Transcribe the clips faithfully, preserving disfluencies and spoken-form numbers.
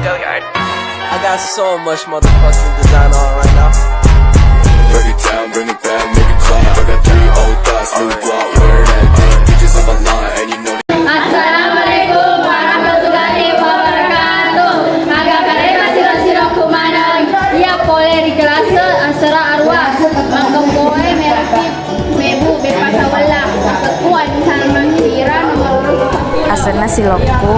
I got so much motherfucking design on right now. Break it down, bring it back, make it clap. I got three old thoughts, new guap, wear that thing. Bitches on my line, and you know. Assalamualaikum warahmatullahi wabarakatuh. Aga karena siro-siro kumanang. Iya pole ri kelas asera arwa. Mangkempoe meraki. Mebu beppa sawella, asekku Anisa Nurul Sira nomor urut. Asenna Silokku.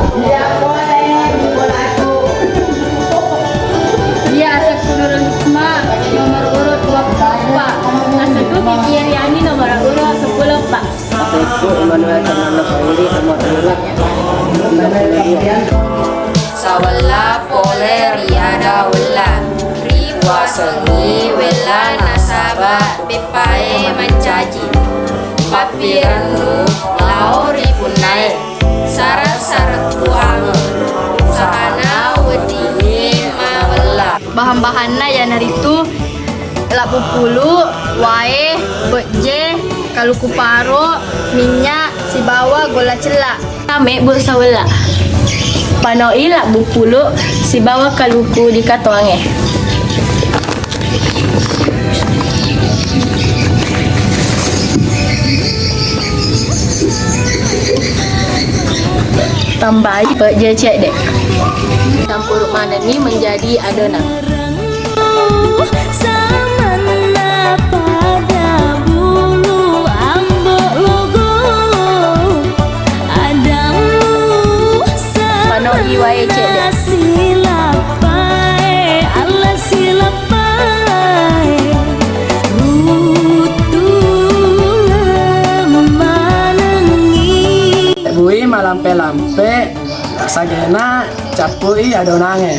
Iya, asekku Nurul Hikmah nomor urut dua puluh empat. Asekku Kiki Iriani nomor urut seppulo empat. Asekku Immanuel Fernando Pauli nomor urut. Sawella pole ri ada wella. Riwasengngi wella nasaba beppae mancaji. Pappirennu lao ri punnae. Sarang-sarang tuange. Usahana weddingngi mawella. Bahan-bahanna iyanaritu labbu pulu, wae, pejje, kaluku paro, minyak, sibawa golla cella. Mebbu sawella. Panoi labbu pulu sibawa kaluku di katoangnge. Tambai pejje cedde. Campuru manenni menjadi adonan. Samanna pada bulu ambo logo, adammu. Pano iwae cedde. Silappae, Allah silappae, ruttu manengngi. Bui malampe-lampe, sagena cappui adonangnge.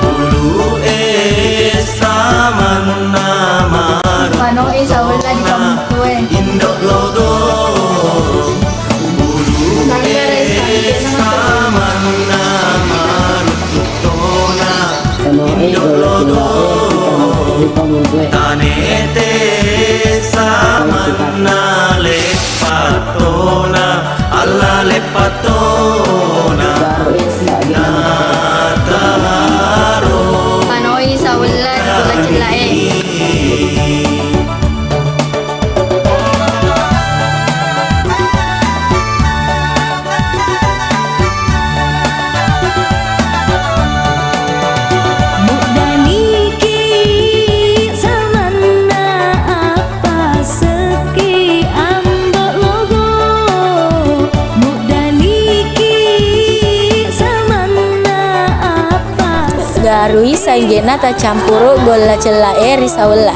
Bulu e samanna maru. Panoi sawella di kampung. Indo' logo, bulu e samanna maruttuttona. Indo' logo, tanete samanna leppattona. Alla leppattona. Nataro. Panoi sawella di golla cella e. Muddaniki samanna appasekki ambo logo, muddaniki samanna appasekki. Garui saigena tacampuru golla cella e ri sawella.